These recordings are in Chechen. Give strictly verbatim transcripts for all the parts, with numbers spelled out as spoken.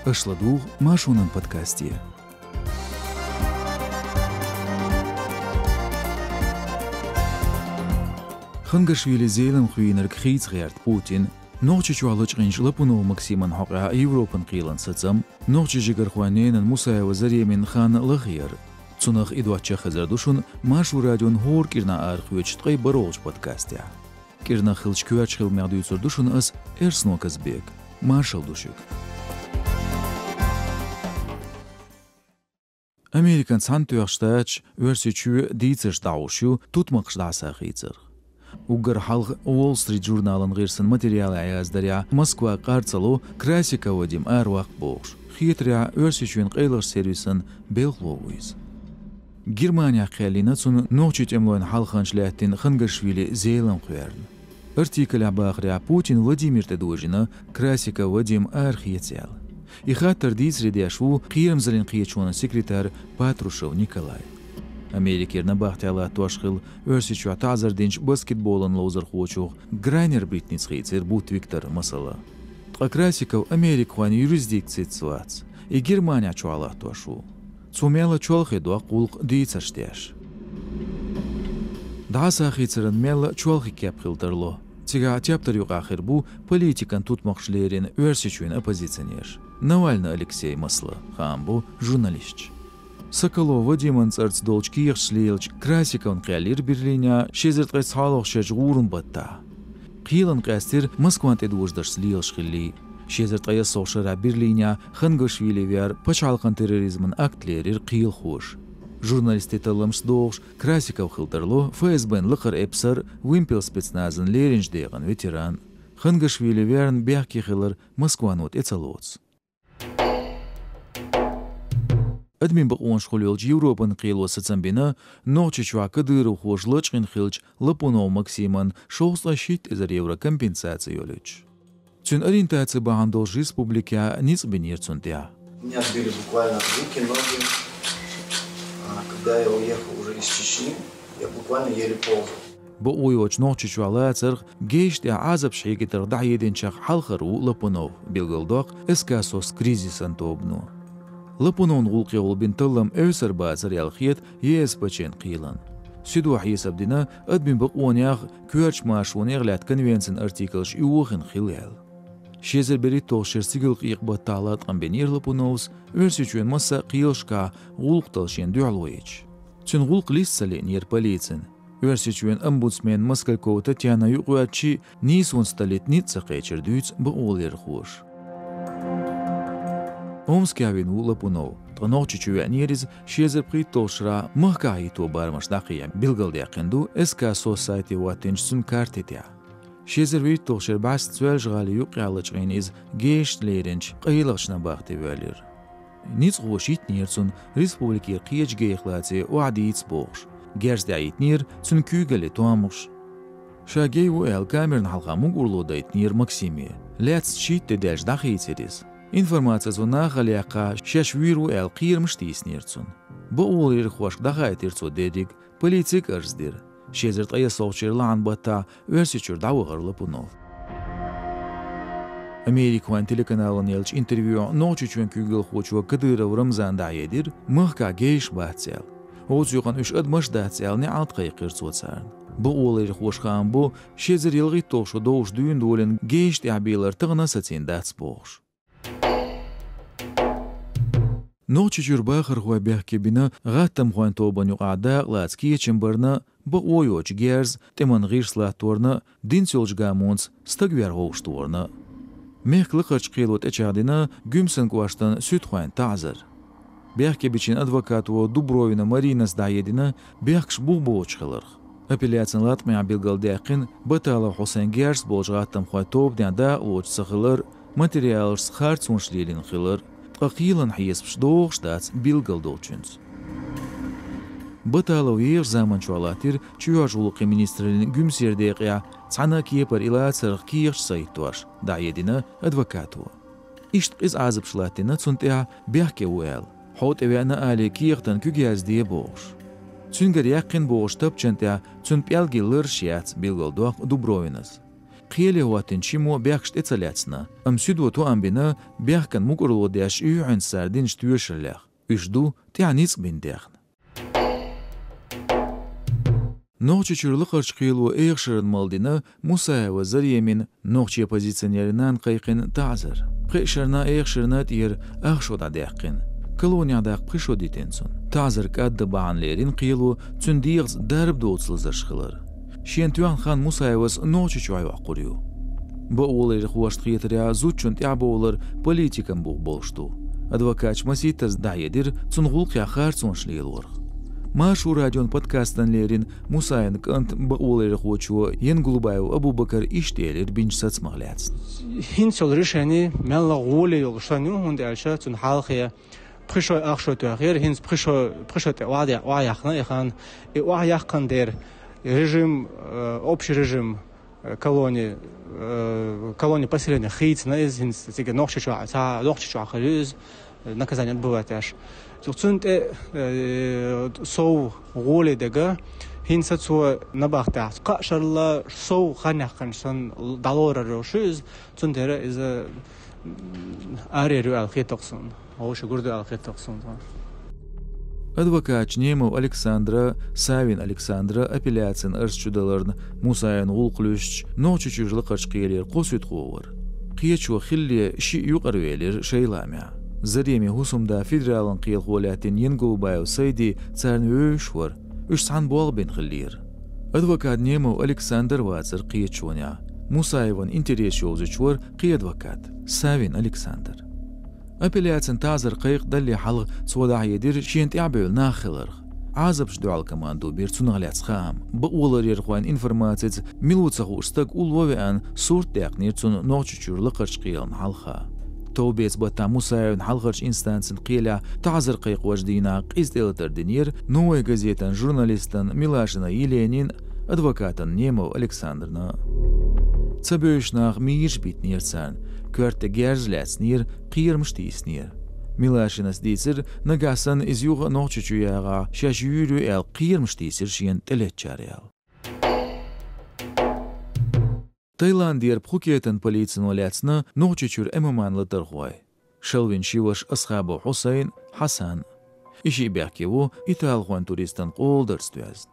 Аша ладугӀу Маршонан подкасте. Хангашвили Зелимха вийнарг хийца гӀерта Путин, Нохчийчохь лачкъийначу Лопунов Максиман хьокъехь Европан кхелан сацам, нохчийн жигархойн ненан Мусаева Заремин хан лахъяр. Цунах и доцчу хезар ду шуна Маршо радион хӀора кӀирнахь арахоьцучу ткъе бархӀолгӀачу подкастехь. КӀирнах хиллачу коьртачу хиламех дуьйцур ду шуна ас, Эрсано Казбек. Маршалла ду шуьга. Американ Цхьаьнатоьхна Штаташ Оьрсийчоь дийцарш дӀахьош ю тутмакхаш дӀасахийцарх. Уггар хьалха Wall Street журналан гӀирсан материалехь яздарехь, Москва къар ца ло Красиков Вадим араваккха бохуш, хетарехь Оьрсийчоьнан къайлахчу сервисан белхало ву иза. Германехь кхаьллина цунна нохчийн тӀемалойн хьалханча лаьттина Хангашвили Зелимха верна. Артиклехь бахарехь, Путин Владимир тӀедожийна Красиков Вадим арахеца аьлла. И хаттар дийцаре деш ву Кхерамзаллин кхеташонан секретарь Патрушев Николай. Америкера набахтехь латтош хилла Оьрсийчохь таӀзар динчу баскетболан ловзархочух Грайнер Бритница хийцира бутт-виктар, масала. Ткъа Красиков америкахойн юрисдикцица вац, и Германехь чохь латтош ву. Цо мелла чолхе доккху гӀуллакх дийцарш деш. ДӀасахийцаран мелла чолхе кеп хила тарло. Цигахь тептар юкъахь хир бу политикан тутмакхаш лерина Оьрсийчоьнан оппозиционераш. Навальный Алексей, масала, хаам бо журналисташ. Соколов Вадиман цӀарца долчу кехаташ лелачу Красиковна кхаьллира Берлинехь ши эзар ткъе цхьалгӀачу шерачу гӀуран баттахь. Кхелана къаьстира Москван тӀедожаршца лелаш хиллий. Ши эзар ткъе ялхалгӀачу шарахь Берлинехь Хангашвили вер пачхьалкхан терроризман акт лерира кхелахоша. Журналистийн талламашца догӀуш, Красиков хила тарло ФСБ-н лакхара эпсар, вымпел спецназан леринчу декъан ветеран. Хангашвили верна бехке хилар Москвано тӀе ца лоцу. Адамийн бакъонаш хуьлуш йолчу Европан кхело сацам бина Нохчийчохь кадыровхоша лачкъийна хиллачу Лопунов Максиман шовзткъе шийтта эзар евро компенсаци йолуьйтуш. Цуьнан ориентаци бахьана долуш республикехь ницкъ бинера цунна тӀехь. Меня сбили буквально руки, ноги. А, когда я уехал уже из Чечни, я буквально еле ползал. Бакъо йоцуш Нохчийчохь лацарх, гейшна тӀехь Ӏазапаш хьегийтарх дӀахьединчех хьалхара ву Лопунов, билгалдоккху СК «СОС» кризисан тобано. Лопуновн гӀуллакхехула бина таллам эвсара бацара аьлла хета ЕСПЧ-н кхелан. Суьдо хьесап дина адамийн бакъонех, коьртачу машонех лаьтта конвенцин артиклаш оьхуш хилла аьлла. Ши эзар берхӀитталгӀачу шеран стигалкъекъа баттахь латкъам бинера Лопуновс, Оьрсийчоьнан массо а кхелашкахь гӀуллакх дала шена дуьхьало йича. Цуьнан гӀуллакх листа ца лиънера полицина. Оьрсийчоьнан омбудсмен Москалькова Татьяна юкъайоьдучу нийсонца таллийта ницкъ ца кхечира дуьйцу бакъоларъярхоша. Омскехь вина ву Лопунов, ткъа Нохчийчу веанера иза ши эзар пхийтталгӀачу шарахь махкахь хӀитто барамаш дӀакхехьа, билгалдаьккхина ду СК «СОС» сайте хӀоттийначу цуьнан карти тӀехь. Ши эзар вуьрхӀитталгӀачу шеран бӀаьста Соьлжа-ГӀалин юккъехь лачкъийна иза гейшна леринчу къайлахчу набахте воьллира. Ницкъахоша йитинера цунна республикера кхечу гейх лаций охьадийца бохуш. Герз тӀехь йитинера цуьнан куьйгаллин томгӀаш. Ша гей ву аьлла, камерна хьалха мугӀарло дайтинера Максиме. Лаьцна шийтта де даьлча дӀахийцира иза. Информаци цунна нахала яьккхина, шаьш вийр ву аьлла, кхерамаш тийсинера цунна. Бакъоларъярхошка дӀахаийтира цо дерриг, полицига арз дира. Ши эзар ткъе ялхалгӀачу шеран лахьан баттахь Оьрсийчуьра дӀавахара Лопунов. Америкахойн телеканална еллачу интервьюхь Нохчийчоьнан куьйгалхочо Кадыров Рамзана дӀахьедира, махкахь гейш бац аьлла. Оцу юкъана уьш адамаш дац аьлла, неӀалт кхайкхира цо царна. Бакъоларъярхоша хаам бо, ши эзар ялхитталгӀа шо довш дуьйна долийна гейш тӀехь белар тахана сацийна дац бохуш. Нохчийчуьра бахархой бехке бина гӀаттамхойн тобанна юкъахь дакъалаца кечам барна, бакъо йоцуш герз, тӀеман гӀирс латторна, динца йолчу гамонца стаг вер вовшахтохарна. Мехкан лакхарчу кхело тӀечахдина Гуьмсан кӀоштан суьдхойн таӀзар. Бехке бичийн адвокато Дубровина Маринас дӀахьедина бехкаш бух боцуш хиларх. Апелляцин латкъамехь билгалдаьккхина Баталов Хьусайн герз болчу гӀаттамхойн тобанехь дакъалоцуш ца хилар, материалашца харцонаш лелийна хилар, ткъа кхелан хьесапаш догӀуш дац билгал долчуьнца. Баталов егӀачу заманчохь латтира чоьхьарчу гӀуллакхийн министраллин Гуьмсера декъехь, цхьана а кепара и лацарх кехаташ ца хӀиттош, дӀахьедина адвокато. Иштта къиза Ӏазапаш латтийна цунна тӀехь, бехке ву аьлла, хьо тӀевеана алий кехатан куьг язде бохуш. Цуьнгара яьккхина бохучу тапчана тӀехь цуьнан пӀелгийн лараш яц, билгалдоккху Дубровинас. Кхеле хӀоттийна ши мо бехкаш тӀе ца лаьцна, амма суьдо тоам бина бехкан мукӀарло деш юьхьанца цара динчу тоьшаллех. Уьш ду тӀаьхьа ницкъ бина дехна. Нохчийчуьра Лакхарчу кхело эха шарна мел дина Мусаева Заремина, нохчийн оппозиционерийн нанна кхайкхина таӀзар. Пхеа шарна а, эха шарна а тӀера ах шо дӀадаьккхина. Колонехь даккха пхи шо дитина цунна. ТаӀзар кӀаддан бахьана лерина кхело цуьнан дегӀаца дарба доцу лазарш хилар. Шена тоьхна хан Мусаевас Нохчийчохь йоккхур ю. Бакъоларъярхошна хетарехь, зудчунна тӀаьхьабовлар политикан бух болуш ду. Адвокаташа масийттаза дӀахьедира цунна гӀуллакхехь харцонаш лелорах. Маршо радион подкастана лерина Мусаевн кӀанта бакъоларъярхочо Янголубаев Абубакара иштта элира бинчу сацамах лаьцна. ХӀинца йолу решени мелла а гӀоле йолуш санна ю, хӀунда аьлча цунна хьалхе пхи шо, ах шо тоьхнера, хӀинца пхи шо, пхи шо тӀе охьа-, охьаяьккхина и хан. И охьаяккхина дера режим, э, общий режим, э, колонии, э, колонии поселения хийцина иза, хӀинца цига Нохчийчохь, цхьа Нохчийчохь хир ю иза, э, наказание отбывать деш. Цу-, цунна тӀе, э, сов гӀоле дерг, хӀинца цо набахтехь кхаа шарла сов хан яьккхинчу санна дӀалорар йолуш ю иза, цундела иза, м, араяр ю аьлла хета-кх суна. Вовши гур ду аьлла хета-кх суна тхо. Адвокаташа Немов Александра, Савин Александра апелляцин арз чудаларна Мусаевн гӀуллакх луьстучу Нохчийчуьра Лакхарчу кхелера кхо суьдхо вара. Кхечо хиллалц шиъ юкъаравелира шайн лаамехь. Заремин хӀусамда федералан кхелахо лаьттина Янголубаев Сайди царна вевзаш вара, уьш цхьаьна болх бина хиллера. Адвокат Немов Александр вацара кхеташонехь. Мусаевн интересаш йовзуьйтуш вара кхин адвокат, Савин Александр. Апелляцин таӀзар кхайкха далле хьалха цо дӀахьедира шена тӀаьхьабевлла нах хиларх. Ӏазапашна дуьхьал командо бира цунах лаьцна хаам. Бакъоларъярхойн информацица, мила ву ца хууш стаг улло а веана, сурт а даьккхинера цунна Нохчийчуьра Лакхарчу кхелана хьалха. Товбеца баттахь Мусаевна хьалхарчу инстанцин кхелехь таӀзар кхайкхочу дийнахь къиза тӀелатар динера «Новая газетан» журналистана Милашина Еленин, адвокатана Немов Александрна. Ца бевзаш нах мийраш битинера царна, коьрта тӀе герз лаьцнера, кхерамаш тийсинера. Милашинас дийцира, нагахь санна иза юха а Нохчийчу ягӀахь, шаьш юьйр ю аьлла, кхерамаш тийсира шена тӀелеттачара аьлла. Таиландера Пхукетан полицино лаьцна Нохчийчуьра ММА-н латархой. Шалвин ши ваша Асхабов Хьусайн, Хьасан. И шиъ бехке ву италхойн туристан къоладарца доьзна.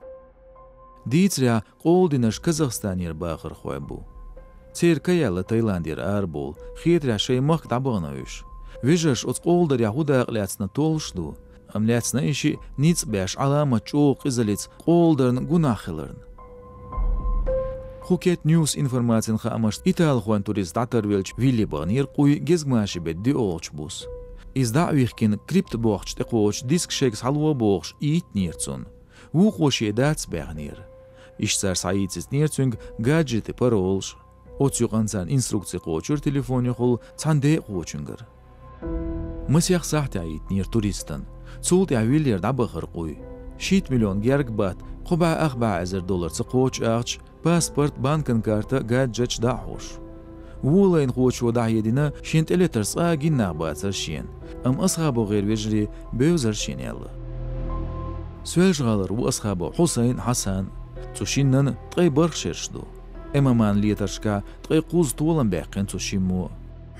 Дийцарехь, къоладинарш Казахстанера бахархой бу. Церан ка яьлла Таиландера арабовла, хетарехь шайн махка дӀабахана уьш. Вежарша оцу къоладарехь хӀун дакъа лаьцна толлуш ду, амма лаьцна и шиъ ницкъ беш Ӏаламат чӀогӀа къизаллица къоладарна гунахь хиларна. Пхукет Ньюс информацин хаамашца, италхойн турист дӀатарвелча вилли баханера къуй гезгмашин беттан диъолгӀачу буса. Иза дӀа а вихкина, крипто бохча тӀекхочу диск шайга схьало бохуш, ийттинера цунна. Вукхо шен дац баьхнера. Иштта цара схьаийцинера цуьнга гаджетийн паролаш. Оцу юкъанна царна инструкци кхочура телефонехула цхьана декъахочуьнгара. Масех сахьтехь ийттинера туристана. Цул тӀаьхьа виллера дӀабахара къуй. Шийтта миллион гергга бат, кхо бӀе ах бӀе эзар доллар ца кхочу ахча, паспорт, банкан карта, гаджеташ дӀа а хьош. Волайнахочо дӀахьедина, шен тӀелетарш цкъа а гина нах бацара шена, амма Асхабов гӀайре вежарий бевзара шена аьлла. Соьлжа-ГӀалара ву Асхабов Хьусайн, Хьасан. Цу шиннан ткъе бархӀ шераш ду. ММА-н летаршкахь ткъе кхузза толам баьккхина цу шиммо.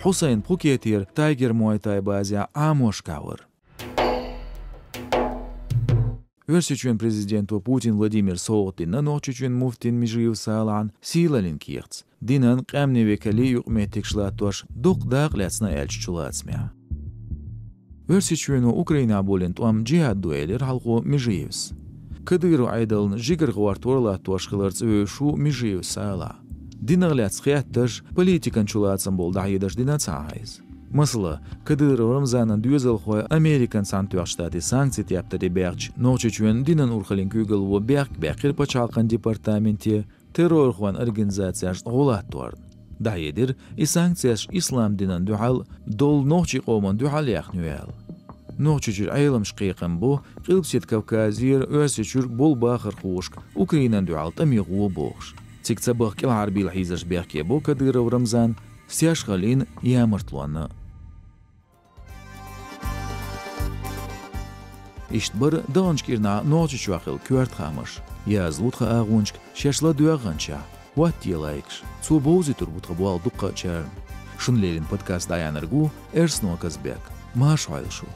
Хьусайн Пхукетера Tiger Muay Thai базехь Ӏамошкахь вара. Оьрсийчоьнан президенто Путин Владимира совгӀат дина Нохчийчоьнан муфтина Межиев Салахьна сийлаллин кехатца, динан, къаьмнийн векаллийн юкъаметтигаш латтош дукха дакъа лаьцна аьллачу чулацамехь. Оьрсийчоьно Украинахь болийна тӀом джихӀад ду, элира хьалхо Межиевс. Кадыров Ӏедална жигара гӀортор латтош хиларца вевзаш ву Межиев Салахь. Динах лаьцна хеттарш, политикан чулацам болу дӀахьедаш дина ца хьайза. Масала, Кадыров Рамзанан доьзалхой Американ Цхьаьнатоьхначу Штатийн санкцийн тептаре баьхначу Нохчийчоьнан динан урхаллин куьйгалло бехк баьккхира пачхьалкхан департаменте террорхойн организацешна гӀо латторна. ДӀахьедира, и санкцеш ислам динан дуьхьал долу нохчийн къоман дуьхьал яьхна ю аьлла. Нохчийчуьра Ӏеламчу кхайкхам бу Къилбаседа Кавказера, Оьрсийчуьра болу бахархошка Украинан дуьхьал тӀаме гӀо бохуш. Цига ца баха кӀелхьарбийла хьийзарш бехке бо Кадыров Рамзан, Сешхалин Ямартлонна. Иштта бара даханчу кӀирнахь Нохчийчохь хилла коьрта хаамаш. Язло тхан агӀончик шаьш ладоьгӀанчехь. ХӀоттае лайкаш, цо бовзуьйтур бу тха болх дуккхачарна. Шун леррина подкаст дӀаяьннарг ву Эрсано Казбек. Марша Ӏойла шу!